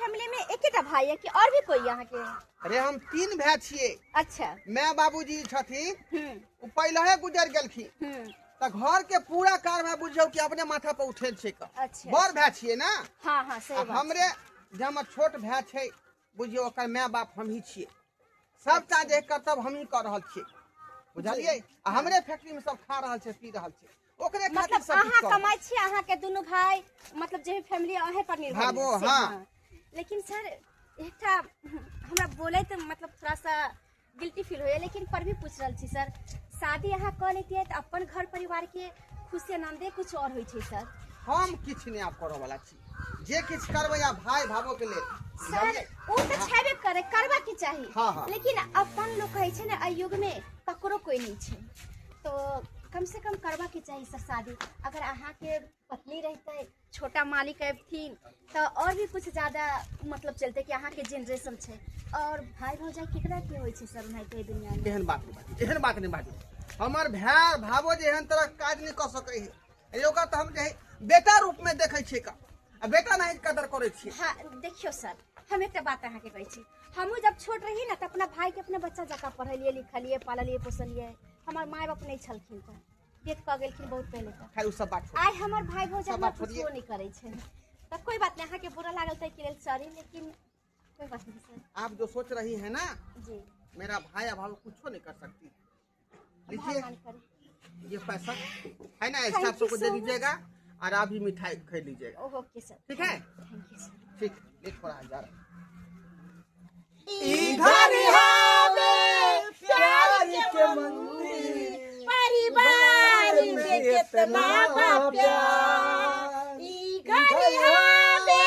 Family में एकेटा भाई है कि और भी कोई है अहाँके? अरे हम 3 भाई छियै। अच्छा। My बाबूजी छथिन, ओ पहिले गुजर गेलखिन। तऽ घर के पूरा कारभार बुझियौ कि अपने माथा पर उठेल छै क। अच्छा। बड़ भाय छियै ना। हाँ, हाँ, सही आ बात। हमरे जे हमर छोट भाय छै बुझियौ ओकर my बाप हमही छियै। सबटा जे कर्तव्य हमही कऽ रहल छियै, बुझलियै? आ हमरे फैक्ट्री में सब खा रहल छै, पी रहल छै, ओकरे खातिर मतलब सब किछु अहाँ कऽ रहल कमाइ छियै, अहाँ के दुनू भाई मतलब जे भी फैमिली अहें पर निर्भर भाबो, है, से, हाँ। हाँ। लेकिन सर एकटा हमरा बोले तऽ मतलब थोड़ा सा गिल्टी फील होइए, लेकिन पर भी पूछ रहल छी सर, शादी अहाँ कऽ लेतियै तऽ अपन घर परिवार के खुशी आनंदे कुछ और होइ छै सर। हम किछु नहि आब करऽ वाला छी, जे किछु करबै आब भाई भाबो के लेल। सर ओ तऽ छेबे करे, करबा के चाही। हाँ, हाँ। लेकिन अपन लोग कहै छै ने एहि युग में ककरो कोई नहीं छै, तो कम से कम करबा के चाही सर शादी। अगर अहाँ के पत्नी रहते, छोटा मालिक अबथिन तऽ और भी कुछ ज्यादा मतलब चलते कि अहाँ के जेनरेशन छै। और भाई भौजाई केकरा के होइ छै सर ओनाहिते दुनिया में? एहन बात नहीं बाजू, एहन बात नहीं बाजू। हमर भाय भाबो जे एहन तरह के काज नहीं कऽ सकै है, अरे ओकरा तऽ हम जे है बेटा रूप में देखै छियै का, आ बेटा नहीं कदर करै छियै। हाँ देखियौ सर, हम एकटा बात अहाँके कहै छी, हमहूँ जब छोट रही ने तऽ अपना भाई के अपना बच्चा जकाँ पढ़ेलियै लिखलियै पाललियै पोसलियै। हमर माय बाप नहीं छलखिन तऽ डेथ कऽ गेलखिन बहुत पहिले तऽ। खैर, उ सब बात छोड़ू। आइ हमर भाई भौजाई सब हमरा बात छोड़िए। कुछो नहीं करै छै, तऽ कोई बात नहीं, अहाँके बुरा लागल ताहिके लेल सॉरी, लेकिन कोई बात नहीं सर। आप जो सोच रही है ना जी, मेरा भाई अभाव कुछो नहीं कर सकती है। लीजिए भगवान करे। ये पैसा है ना, Thank staff you सबको दे so much. दीजिएगा और आप भी मिठाई खरीद लीजिएगा। ओके सर, ठीक है? Thank you sir. ठीक, ले थोड़ा जा रहा। इधर हवे प्यार के मंदिर, परिवार में कितना बा प्यार। इधर हवे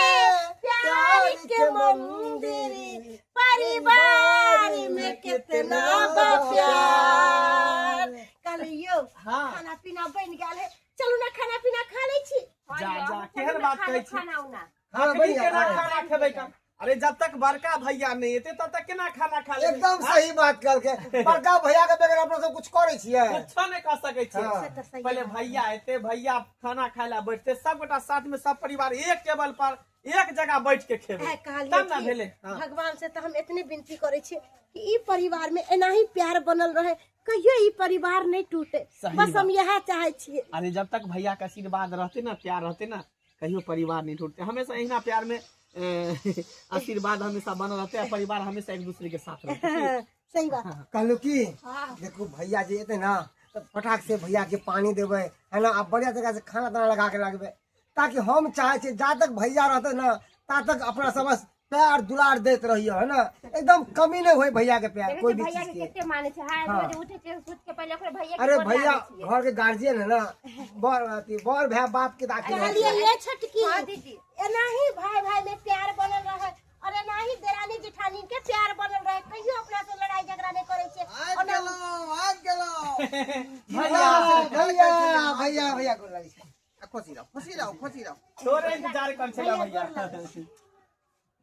प्यार के मंदिर, परिवार में कितना बा प्यार। कहलियौ हाँ। खाना पीना बनि गेल है, चलू ना खाना पीना खा लै छी। जा, जा, केहन बात कहै छी? खाना उना। हाँ, बनि गेल, केना खाना। खाना खेबै का? अरे जब तक बड़का भैया नहीं एते तब तक केना खाना खा लेबै? एकदम सही बात कहलकै, बड़का भैया के बगैर अपना सब कुछ करै छियै? कुछो नहीं कह सकै छियै। हाँ। से तऽ सही पहले बात। भैया एते, भैया खाना खाय ला बैठते, सब गोटा साथ में सब परिवार एक टेबल पर एक जगह बैठ के खेबै, है, कहलियै तब ना कि भेलै। हाँ। भगवान से तऽ हम एतने विनती करै छियै कि ई परिवार में एनाही प्यार बनल रहे, कहियो ई परिवार नहीं टूटे, सही बस हम बात। इएह चाहै छियै। अरे जब तक भैया के आशीर्वाद रहते ना, प्यार रहते ना, कहियो परिवार नहीं टूटते। हमेशा एहिना प्यार में आशीर्वाद हमेशा बनल रहते आ परिवार हमेशा एक दूसरे के साथ रहते। ठीक? सही बात। कहलू की हाँ। देखू भैया जे एते ना तऽ फटाक से भैया के पानी देबै है ना, आ बढ़िया जगह से खाना ताना लगा के लगबै, ताकि हम चाहे छियै जा तक भैया रहते ना ता तक अपना सब बस प्यार दुलार दैत रहियो है ना, एकदम कमी नहीं होय भैया के प्यार देखै कोई छियै भी भैया चीज के के। कते मानै छै, हाय, हाँ। रोज उठै छै सुति के पहिले ओकरे भैया के अरे गोर भैया लागै छियै। घर के गार्जियन है ना, बर अथी बर भाई बाप के दाखिल है। कहलियै ये छोटकी, हाँ, दीदी। एनाही भाई भाई में प्यार बनल रहे और एनाही देरानी जेठानी के प्यार बनल रहे, कहियो अपना से लड़ाई झगड़ा नहीं करै छै। आबि ओना गेलहुँ, आबि गेलहुँ। भैया, भैया, भैया, भैया गोर लागै छै। आ, खुशी रहो, खुशी रहो, खुशी रहो। तोरे इंतजार कर छला भैया।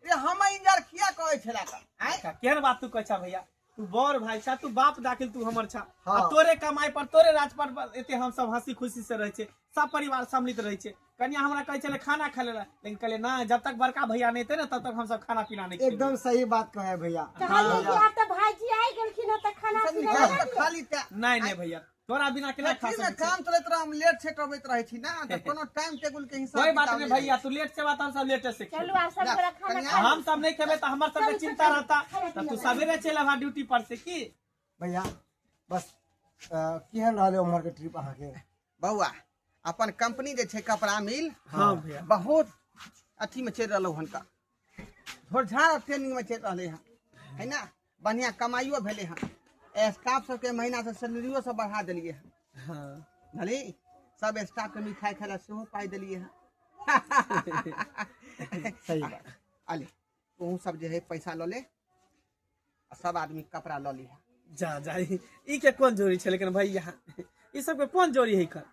रे हम इंतजार किया करै छला का? आँय? अच्छा, केहन बात तू कहै छा भैया? तू बड़ भाई छा, तू बाप दाखिल तू हमर छा। हाँ। आ तोरे कमाई पर तोरे राज पर एते हम सब हंसी खुशी से रहै छै, सब परिवार सम्मिलित रहै छै। कनिया हमरा कहै छलै खाना खा लेला, लेकिन कहले ना, जब तक बड़का भैया नहीं एते ना तब तक हम सब खाना पीना नहीं खेबै। एकदम सही बात कहे भैया। कहलियै कि आब तऽ भाईजी आइ गेलखिन हँ तऽ खाना सब पीना निकाल लगा कऽ दियौ। खाली तऽ नहीं नहीं भैया, तोरा बिना केना खा फैक्ट्री में सकै छी? काम चलैत रह, हम लेट सेट अबैत रहै छी ना, तऽ कोनो टाइम टेबुल के हिसाब कोई बात किताब नहीं नहि भैया, तू लेट से बात हम सब लेट से खेबै। चलू आब सब जा, गोरा खाना कनिया। खा हम सब नहीं खेबै तऽ हमर सबके चिंता रहता, तऽ तू सवेरे चलि अबहा ड्यूटी पर से की? भैया बस, केहन रहलै उम्हर के ट्रिप अहाँके? बौआ अपन कंपनी जे छै कपड़ा मिल, हाँ भैया, बहुत अथी में चलि रहलौ हन का, झोरझार ट्रेनिंग में चलि रहलै हन है ना, बढ़िया कमाइयो भेलै हन, स्टाफ सबके महीना से सैलरियो सब बढ़ा देलियै हन। हाँ। बुझलियै, सब स्टाफ के मिठाई खाय ला सेहो पाइ देलियै हन। सही बात। अले तोहूँ सब जे है पैसा लऽ ले आ सब आदमी कपड़ा लऽ लिहा। जा जा, ई के कोन जोड़ी छै? लेकिन भैया ई सबके कोन जोड़ी है कर?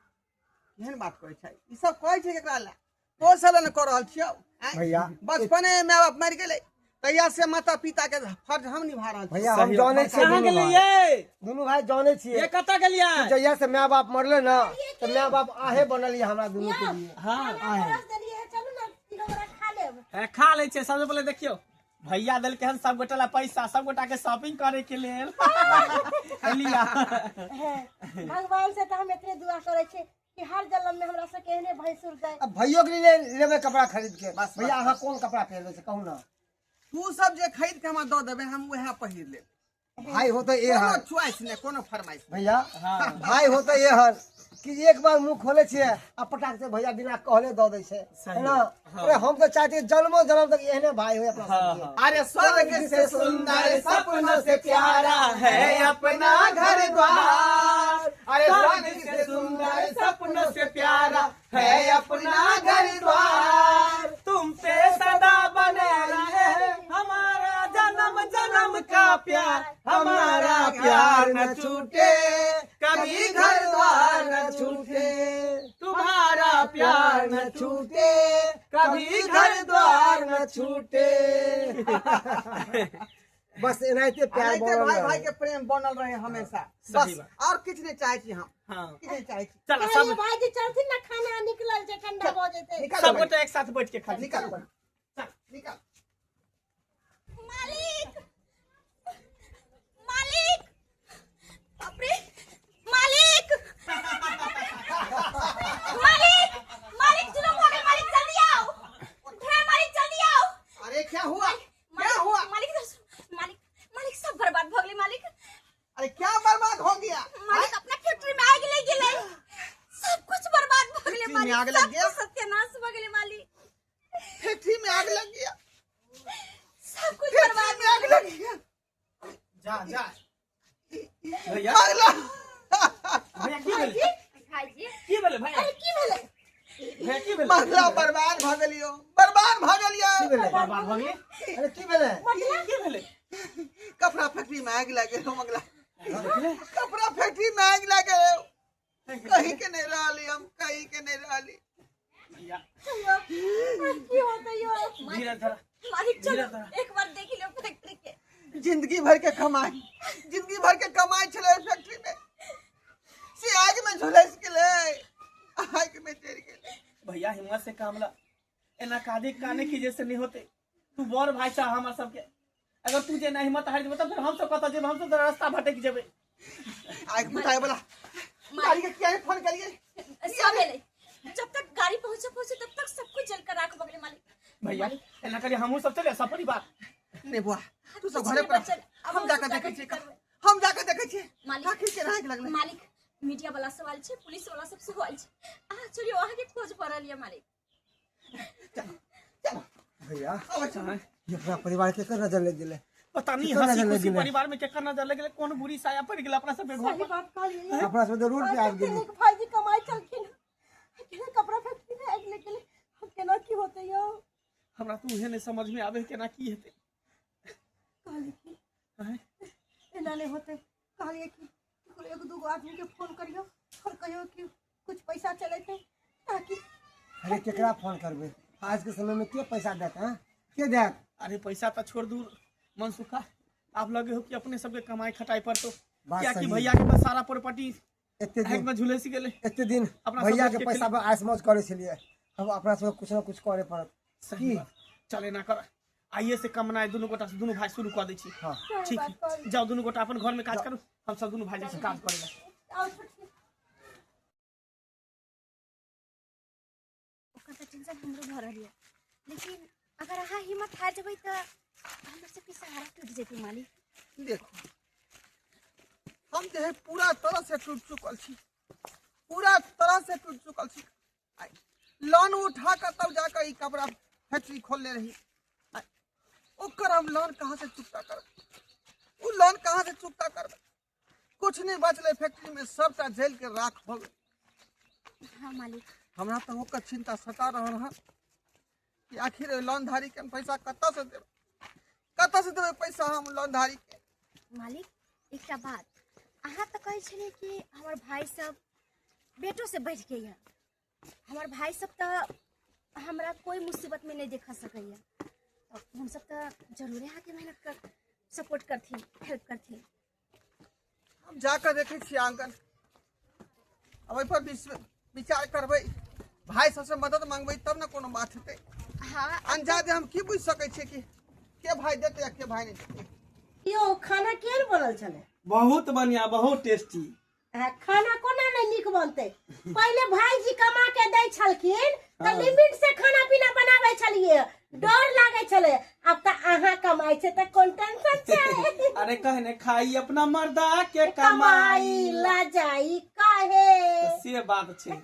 केहन बात कहै छै ई सब? कहै छै केकरा लए? तोर सब लए ने कऽ रहल छियौ, आँय? भैया, बचपने माय बाप मरि गेलै तहिया से माता पिता के फर्ज हम निभा रहल छी। भैया हम सही जानै बात। छियै कहाँ दुनू भाई। गेलियै? दुनू भाई जानै छियै। ये कतऽ गेलियै? जहिया से माय बाप मरले ना तऽ माय बाप आहे बनल ये हमरा दुनू के लिए। हाँ। खाना परस देलियै हँ, चलू ना तीनों गोरा खा लेब। है, खा लै छै। सबसे पहिले देखियौ भैया देलकै हन सब गोटा ला पैसा, सब गोटा के शॉपिंग करे के लेल। लिया। भगवान से तो हम इतने दुआ करे छे कि हर जन्म में हमरा सबके एहने भैंसुर दे। अब भैयो के लिए लेबै कपड़ा खरीद के। भैया अहाँ कोन कपड़ा पहिरबै से कहू ना। तू सब जे खरीद के हमरा दऽ देबै हम वएह पहिर लेब। भाई होते ए कोनो हन चॉइस नहि, कोनो फरमाइश नहि। भैया भाई होते ए हन कि एक बार मुंह खोले छियै आ पटाक से भैया बिना कहले दऽ दै छै, है ना? अरे हम तो चाहते जन्मो जन्म तक एहने भाई होय अपना सबके। अरे स्वर्ग से सुंदर सपनों से प्यारा है अपना घर द्वार। अरे स्वर्ग से सुंदर सपनों से प्यारा है अपना घर द्वार। तुम पे सदा बने रहे हमारा जन्म जन्म का प्यार, हमारा प्यार न छूटे कभी घर द्वार न छूटे, तुम्हारा प्यार न छूटे कभी घर द्वार न छूटे। बस एनाहिते प्यार एनाहिते बनल भाई रहे। भाई के प्रेम बनल रहे हमेशा, सही बस बात। और किछु नहीं चाहे छी हम। हाँ। किछु नहीं चाहे छी। चलो सब सब भाईजी चलथिन ना, खाना निकलल छै ठंडा भऽ जेतै। निकाल सब गोटा एक साथ बैठ के खा। निकाल निकाल। मालिक, मालिक, बाप रे, मालिक, मालिक, मालिक जुलम हो गए, मालिक जल्दी आओ। हे मालिक जल्दी आओ। अरे क्या हुआ, क्या मालिक, हुआ? मालिक इधर सुनो। मालिक, मालिक सब बर्बाद हो गए मालिक। अरे क्या बर्बाद हो गया? मालिक अपना फैक्ट्री में आग लग गेलै, सब कुछ बर्बाद हो गेलै फैक्ट्री में मालिक, आग लग सब गया? कुछ सत्यानाश हो गेलै मालिक, फैक्ट्री में आग लग गया, सब कुछ फैक्ट्री बर्बाद में आग लग गया। जा जा भैया। आग लग। भैया की भेलै? भाईजी की भेलै भैया? अरे की भेलै? भैया की भेलै? मसला बर्बाद भऽ गेलियो, बर्बाद भऽ गेलियो। की भेलै? बर्बाद भऽ गेलै? अरे की भेलै? की भेलै? कपड़ा फैक्ट्री में आग लग गेल मगला, कपड़ा फैक्ट्री में आग लग गेल। कहीं के नहीं रहली हम, कहीं के नहीं रहली। भैया की होतै यो? धीरे धीरे मालिक चलो धीरे धीरे। एक बार देख लो फैक्ट्री के। जिंदगी भर के कमाई, जिंदगी भर के कमाई छलै फैक्ट्री में, से आग में झुलस गेलै, आग में जरि गेलै। भैया हिम्मत से काम ला, एना कादे काने की जैसे नहीं होते। तू बड़ भाई छा हमर सबके, अगर तू जे ना हिम्मत हारि जेबे त फिर हम सब कतऽ जेबै? हम सब तऽ रास्ता भटक जेबै। आग बुताए वाला गाड़ी के किया फोन करिए? सब भेलै, जब तक गाड़ी पहुंचे पहुंचे तब तक सब कुछ जल कर राख भऽ गेलै मालिक। भैया एना करिए हमहूँ सब चले सब परिवार। नहीं बुआ तू सब किछु घरे नहि पर, बचल। अब हम जाकर जाकऽ देखै की छियै, करबै? हम जाकर देखै छियै मालिक। आखिर के आग लगलै। मालिक मीडिया वाला सवाल छै, पुलिस वाला सब सवाल छै, अहाँ चलियौ अहाँके खोज पड़ल यऽ मालिक। चलो चलो भैया आबै चलो। ये अपना परिवार के केकर नजर लग गेलै? पता नहीं केकर हंसी नजर लग खुशी गेलै? परिवार में केकर नजर लग गेलै, कोन बुरी साया पड़ गेलै अपना सबके घर सही पर। बात कहलियै। अपना सब तऽ रोड पे आबि कते गेलै। नीक भाईजी कमाइ छलखिन, केना कपड़ा फैक्ट्री में आगि लागि गेलै, हम केना की होतै यौ? हमरा तऽ उहे नहीं समझ में आबे केना की हेतै। कहलियै कि आँय? एना नहि होतै, कहलियै कि केकरो एक दूगो आदमी के फोन करियौ और कहियौ कि कुछ पैसा चलेतै ताकि। अरे केकरा फोन करबै? आज के समय में के पैसा देत? हैं के देत? अरे पैसा तो छोड़ दूर मनसुखा, आप लगे हो कि अपने सबके कमाई खटाई पर तो बात क्या कि सही। भैया के पास सारा प्रॉपर्टी एते आगि दिन में झुलसि गेलै। एते दिन अपना सब भैया बैठ के के पैसा पर ऐश मौज करै छलियै, हम अपना सब कुछ ना कुछ करे पड़त। सही की? बात। चले ना कर, आइए से कमनाइ दुनू गोटा से दुनू भाई शुरू कऽ दै छी। हाँ। ठीक है, जाओ दुनू गोटा अपन घर में काज करू, हम सब दुनू भाई जैसे काज करै ला। आओ छोटकी। ओकर तऽ टेंशन हमरो भऽ रहल यऽ, लेकिन अगर अहाँ हिम्मत हारि जेबै तऽ हमर सबके सहारा टूटि जेतै मालिक। देखो हम जे है पूरा तरह से टूट चुकल छी, पूरा तरह से टूट चुकल छी। लोन उठा कर तब जाकर ई कपड़ा फैक्ट्री खोलने रही, ओकर हम लोन कहाँ से चुकता करब? उ लोन कहाँ से चुकता करब? कुछ नहीं बचलै फैक्ट्री में, सबटा जल के राख हो गेल। हाँ मालिक। हमरा तऽ ओकर चिंता सता रहल हन कि आखिर ओहि लोनधारी के हम पैसा कतऽ से देबै, कतऽ से देबै पैसा हम लोनधारी के? मालिक एकटा बात, अहाँ तऽ कहै छलियै कि हमर भाई सब बेटो से बढ़ि के यऽ, हमर भाई सब तऽ हमरा कोई मुसीबत में नहीं देखा सकैया, तऽ हमसब तऽ जरूरे अहाँके मेहनत कर सपोर्ट करथिन, हेल्प करथिन। हम जाकर देखै छियै आंगन, अब एहिपर विचार करबै, भाई सबसे मदद मांगबै तब ने कोनो बात हेतै। हाँ। अंजादे हम की बुझि सकै छियै कि के भाई देतै आ के भाई नहि देतै। यौ खाना केहन बनल छलै? बहुत बढ़िया, बहुत टेस्टी। आ, खाना कोना नहि नीक बनतै? पहिले भाईजी कमा के दै छलखिन तऽ लिमिट से खाना पीना बनाबै छलियै, डर लागै छलै। आब तऽ अहाँ कमाइ छै तऽ कोन टेंशन छै? अरे कहने खाई अपना मर्दा के कमाई कमाई ला जाई काहे, तऽ से बात छै,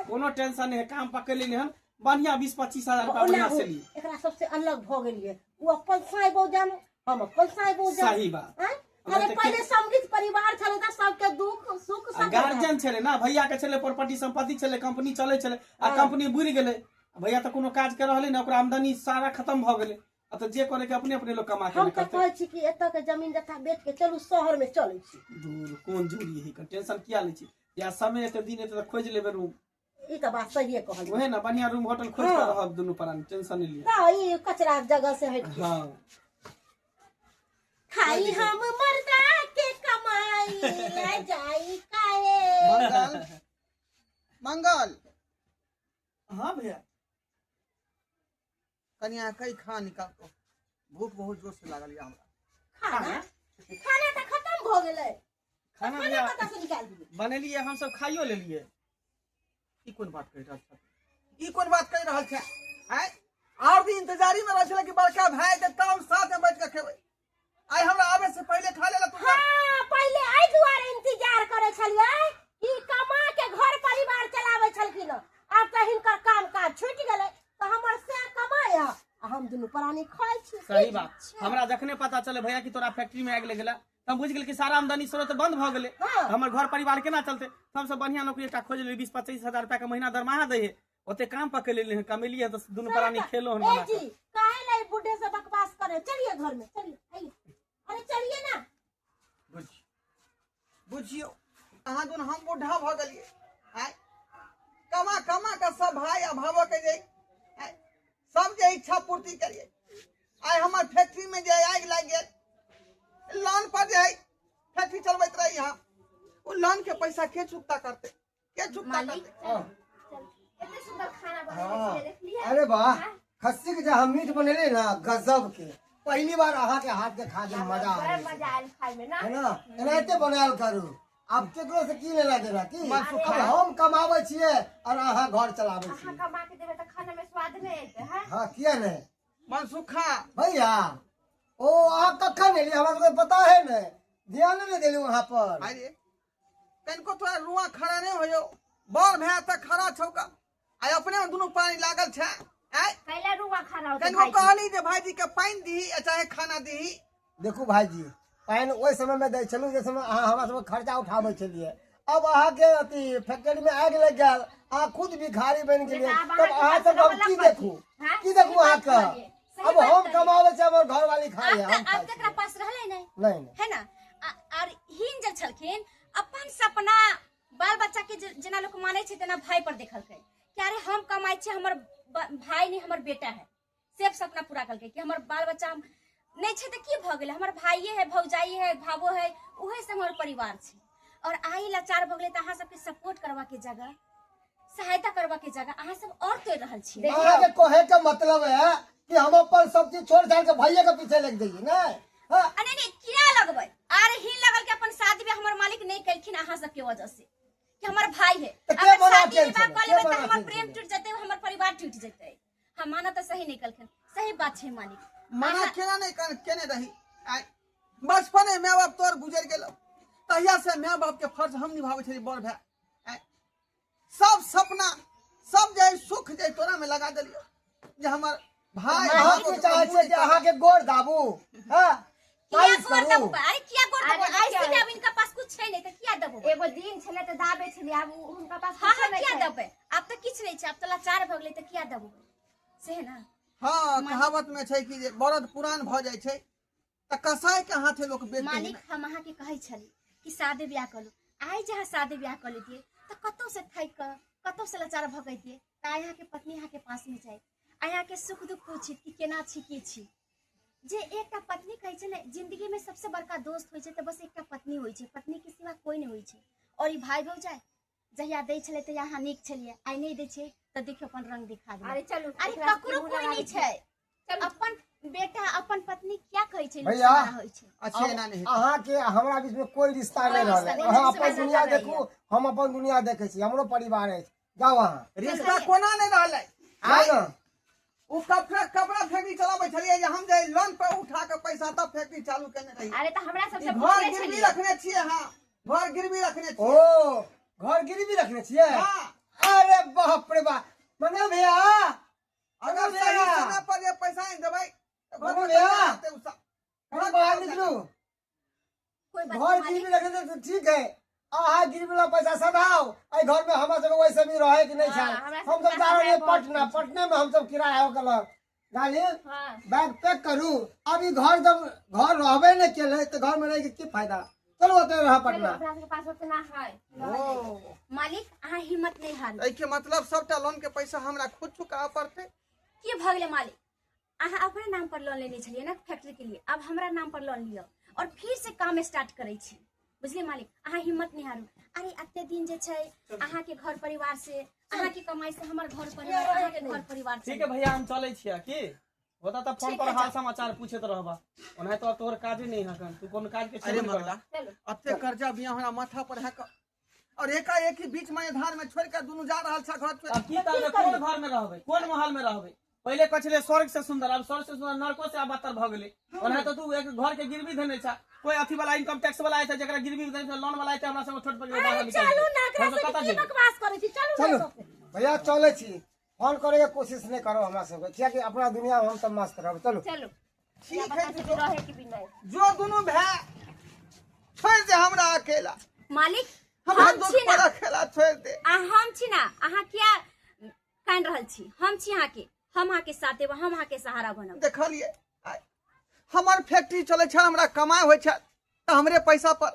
कोनो टेंशन नहि है। काम पकड़ लेने हन बढ़िया, 20-25 हजार रुपया ओना बढ़िया ओ से ली। एकरा सबसे अलग भऽ गेलियै, ओ अपन साई बहु जानो, हम अपन साई बहु जानो। सही बात। आँय? हमरा अरे तऽ पहिले समृद्ध परिवार छलै तऽ सबके दुख सुख आ सब गार्जियन छलै ना, भैया के छलै प्रॉपर्टी संपत्ति छलै, कंपनी चलै छलै, आ कंपनी बुड़ि गेलै। भैया तऽ कोनो काज के रहलै ने, ओकरा आमदनी सारा खत्म भऽ गेलै। आ तऽ जे करे के अपने अपने लोग कमा के हम ने तऽ करतै। कहै छी कि एतऽ के जमीन जथा बेच के चलू शहर में चलै छी। दूर कोन जरूरी है, टेंशन किया लै छी? या समय एते दिन एते तऽ खोजि लेबै रूम। ई तऽ बात सहिए कहलियै। ओहे ने बढ़िया रूम होटल खोजि कऽ रहब दुनू प्राणी, टेंशन नहि लिअ। तऽ ई कचरा जगह से हटि के। हाँ। खाई हम मर्दा के कमाई ले जाई काहे। मंगल, मंगल। हाँ भैया। कनि अहाँ कहीं खाना निकाल तो, भूख बहुत जोर से लागल यऽ हमरा। खाना खाना तऽ खत्म भऽ गेलै। खाना खाना भैया कतऽ से निकाल दियै? बनेलियै, हम सब खाइयो लेलियै। ई कोन बात कहि रहल छै? ई कोन बात कहि रहल छै? आँय, आओर दिन इंतजारी में रहल छलै कि बड़का भाय के तब साथ में बैठ के खेबै, आइ हमरा आबे से पहिले खा लेला तू। हाँ, पहिले एहि दुआरे इंतजार करै छलियै कि कमा के घर परिवार चलाबै छलखिन। आब तऽ हिनकर काम काज छूटि गेलै तऽ हमर से कमाय आ हम दुनू प्राणी खाइ छी। सही बात। हमरा जखने पता चले भैया कि तोरा फैक्ट्री में आगि लग गेला, तऽ हम बुझि गेल कि सारा आमदनी स्रोत बंद भऽ गेलै। हाँ। हमर घर परिवार केना चलतै? सबसँ बढ़िया नौकरी एकटा खोजि लेली, 20-25 हजार रुपया के महीना दरमाहा दै है, ओते काम पकड़ लेली हन, कमेलियै तऽ दुनू प्राणी खेलो हन ए बना जी कऽ। काहे ला ई बूढ़े से बकवास करे? चलिए घर में चलिए, आइए। अरे चलिए ना। बुझियौ अहाँ दुनू हम बूढ़ा भऽ गेलियै। आँय, कमा कमा कऽ सब भाय आ भावो के जे आँय, सब जे इच्छा पूर्ति करियै। आइ हमर फैक्ट्री में जे आगि लागि गेल, लोन पर जे है फैक्ट्री चलबैत रही हम, ओ लोन के पैसा के चुकता करते, के चुकता मालिक, करते? एते सुंदर खाना बनेने छियै, देखलियै? अरे वाह, खस्सी के जे हम मीट बनेले ना, गजब के। पहली बार अहाँ के हाथ के खा के मजा आ बड़ा गेल। मजा आयल खाय में ना? है ना, एनाहिते बनायल करू। आब केकरो से की लेना देना की? मन अब हम कमाबै छियै और अहाँ घर चलाबै अहाँ छियै। कमा के देबै तऽ खाना में स्वाद नहि एतै है? हाँ, किया नहीं? मनसुखा भैया, ओ अहाँ कखन एलियै? हमरा सबके पता है ने, ध्यान नहि देलहुँ अहाँ पर। अरे कनिको तोरा रुआ खड़ा नहि होयो, बड़ भाय तऽ खड़ा छौका, आइ अपने दुनू पानी लागल छै। आँय, कैला रुआ खड़ा होतै कनिको भाईजी? कहली जे भाईजी के पानि दीही आ चाहे खाना दीही। देखू भाईजी, पानि ओहि समय में दै छलहुँ जे समय अहाँ हमरा सबके खर्चा उठाबै छलियै। अब अहाँके अथी फैक्ट्री में आगि लागि गेल, अहाँ खुद भिखारी बनि गेलियै, आब तब अहाँके अहाँ सब पास हम की रमला देखू? हाँ? की देखू सही बात अहाँके? कहलियै, सही अब बात हम कहलियै। कमाबै छी, हमर घरवाली खाइ है, आब हम तऽ खाइ आब तकरा छियै। पास रहलै नहि। नहीं नहीं। है ना? और हीन जे छलखिन अपन सपना बाल बच्चा के जेना लोक मानै छै तेना भाई पर देखलकै कि अरे हम कमाइ छियै, हमर भाई नहीं हमर बेटा है, से सपना पूरा कलकै कि हमर बाल बच्चा हम नहीं छै तऽ की भऽ गेलै, हमर भाइये है, भौजाई है, भावो है, उहे से हमर परिवार छै। और आइ लाचार भऽ गेलै तऽ अहाँ सबके सपोर्ट करबा के जगह, सहायता करबा के जगह अहाँ सब और तोड़ि रहल छियै। अहाँके कहे के मतलब है कि हम अपन सब चीज छोड़ छाड़ के भैया के पीछे लग जाइए ना? हाँ। अरे नहीं, किया लगबै? आर ही लगल के अपन शादी में हमर मालिक नहीं कलखिन अहाँ सबके वजह से कि हमर भाई है। तऽ के अगर मना शादी केल विवाह छलै? कऽ के लेबै तऽ मना हमर केल प्रेम छलै? टूटि जेतै, हमर परिवार टूटि जेतै। हम माना तऽ सही नहीं कलखिन, सही बात छै मालिक। मना केना नहीं केने रही? आँय, बचपने माय बाप तोर गुजर गेलो, तहिया से माय बाप के फर्ज हम निभाबै छली बड़ भाय। आँय, सब सपना सब जे सुख जे तोरा में लगा देलियो जे हमर भाई अहाँ भावो की के चाहै कबूल छियै जे अहाँके गोर दाबू? हाँ? किया तारीफ गोर करू? दबू? अरे किया गोर दबू? अरे ऐसे देखियौ। भी अब इनका पास कुछ छै नहीं तऽ किया दबू? एगो दिन छलै तऽ दाबै छलियै, आब हुनका पास हाँ कुछो हाँ नहि किया छै। दबै? आब तऽ किछु नहि छै, आब तऽ लाचार भऽ गेलै तऽ किया दबू, से है ना? हाँ, कहावत में छै कि जे बड़द पुरान भऽ जाइ छै तऽ कसाई के हाथे लोक बेच दै मालिक, हम अहाँके कहै छली कि शादी ब्याह कऽ लू। आइ जे अहाँ शादी ब्याह कऽ लेतियै तऽ कतौ से थाकि कऽ कतौ से लाचार भऽ जैतियै तऽ आइ अहाँके पत्नी अहाँके पासमे जाइत, आइ अहाँके सुख दुख पूछित कि केना छी की छी। जे एकटा पत्नी कहै छै ने जिंदगी में सबसे बड़का दोस्त होइ छै तऽ बस एकटा पत्नी होइ छै, पत्नी के सिवा कोई नहि होइ छै। और ई भाई भौजाइ जहिया दै छलै तहिया अहाँ नीक छलियै, आइ नहि दै छियै तऽ देखियौ अपन रंग दिखा देलक। अरे चलू। अरे एकरा ककरो मुँह कोई लगा नहीं दै। छै। चलू। अपन बेटा अपन पत्नी क्या कहै छै? भैया। नुकसान होइ छै। अच्छे एना नहीं हेतै। अहाँ के हमरा बीच में कोई रिश्ता नहीं कोई रहलै। रिश्ता नहीं, अहाँ रिश्ता अपन दुनिया नहीं। देखू, हम अपन दुनिया देखै छी, हमरो परिवार अछि। जाउ अहाँ। रिश्ता कोना नहीं रहलै? जाउ ने। ओ कपड़ा कपड़ा फैक्ट्री चलाबै छलियै जे हम जे लोन पर उठा के पैसा तब फैक्ट्री चालू केने रही। अरे तऽ हमरा सबसे ई घर पूछने गिरवी छलियै। रखने छियै। हाँ, घर गिरवी रखने ओ छियै। घर गिरवी रखने छियै? हाँ। अरे बाप रे बाप, मंगल भैया, अगर भैया। सही समय पर जे पैसा नहीं देबै तऽ घर मंगल पर भैया। चलि जेतै उ सब। घर बाहर निकलू। कोई बात घर नहीं, मालिक। गिरवी रखने छियै तऽ ठीक है, अहाँ गिरवी वाला पैसा सधाउ। एहि घर में हमरा सबके वैसे भी रहे के नहीं हाँ, छै। हमरा हम सबके सब जा रहलियै बहुत पटना, पटने में हम सब किराया हो गेलक। गाली हाँ। बैग पैक करू। अब ई घर जब घर रहबे नहीं केले तऽ घर में रह के की फायदा? चलू ओतऽ रह चलू, पटना। अपना सबके पास उतना है। ओ मालिक, अहाँ हिम्मत नहीं हारू। एहिके मतलब सबटा लोन के पैसा हमरा खुद चुकाबऽ पड़तै? की भऽ गेलै मालिक? अहाँ अपना नाम पर लोन लेने छलियै ने फैक्ट्री के लिए, अब हमरा नाम पर लोन लिअ और फिर से काम स्टार्ट करै छी। बुझलियै मालिक? अहाँ हिम्मत नहीं हारू। अरे एते दिन जे छै अहाँके घर परिवार से, अहाँके कमाई से हमर घर परिवार, अहाँके घर परिवार। ठीक है भैया, हम चलै छियै। की होता तऽ फोन ठीक पर है, हाल जाओ। समाचार पूछैत रहबा। ओनाहि तो तोहर काजे नहीं हकन, तू कोनो काज के अरे छेबे नहीं मगला, करबा। अते कर्जा भी हमरा माथा पर है क और एकाएक ही बीच में धार में छोड़ के दुनू जा रहल छै घर छोड़। अब की करबै? कोन घर में रहबै, कोन महल में रहबै? पहिले कहै छलै स्वर्ग से सुंदर, अब स्वर्ग से सुंदर नरको से बदतर भऽ गेलै। ओनाहि तऽ तू एक घर के गिरवी धने छा। कोई अथी वाला इनकम टैक्स वाला आय छै, जकरा गिरवी धने छै, लोन वाला आय छै, हमरा सब छोट पकड़ बाहर अरे निकालि चलू देतै। ने, एकरा हम सब सबके कतऽ की जेबै? बकवास करै छी? चलू ने चलू सबके। भैया, चलै छी। फोन करे के कोशिश नहीं करो हमरा सबके, कियाकि अपना दुनिया में हम सब मस्त रहब। चलू। चलू। ठीक है। सबके रहे के भी नहीं। जो दुनू भाय छोड़ दे हमरा अकेला। मालिक, हमरा हम दुख छी पर ना। अकेला छोड़ दे। आ हम छी ना, अहाँ किया कानि रहल छी? हम छी अहाँके, हम अहाँके साथ देब, हम अहाँके सहारा बनब। देखलियै आइ हमर फैक्ट्री चलै छल, हमरा कमाइ होइ छल तऽ हमरे पैसा पर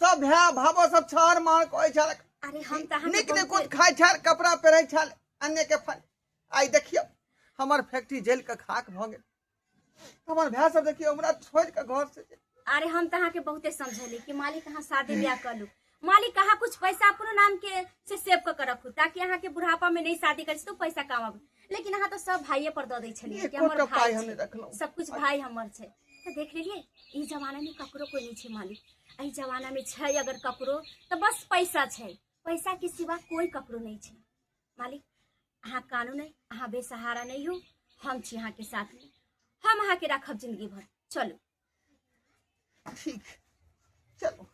सब भाय भावो सब छहर मार कहै छल। अरे हम तऽ अहाँके नीक निकुत बहुते खाइ छल, कपड़ा पहिरै छल अन्य के फल। आइ देखियौ हमर फैक्ट्री जलि कऽ खाक भऽ गेल। हमर भाय सब देखियौ हमरा छोड़ि कऽ घर से गेल। अरे हम तऽ अहाँके बहुते समझेली कि मालिक, अहाँ शादी ब्याह कर लू। मालिक, अहाँ कुछ पैसा अपनो नाम के से सेव कऽ के रखू ताकि अहाँके बुढ़ापा में नहीं शादी करै छी तऽ पैसा काम आबे। लेकिन अहाँ तऽ सब भाइये पर दऽ दै छलियै कि हमर एकोटा भाय पाइ हम छै, नहि रखलहुँ। सब कुछ भाय हमर छै। तऽ देख लेलियै, ई जमाना में ककरो कोई नहीं छै मालिक। एहि जमाना में छै अगर ककरो तऽ बस पैसा छै, पैसा के सिवा कोई ककरो नहीं छै। मालिक, अहाँ कानू नहीं, अहाँ बेसहारा नहीं हो। हम छी अहाँके साथ में, हम अहाँके राखब जिंदगी भर। चलू। ठीक, चलो।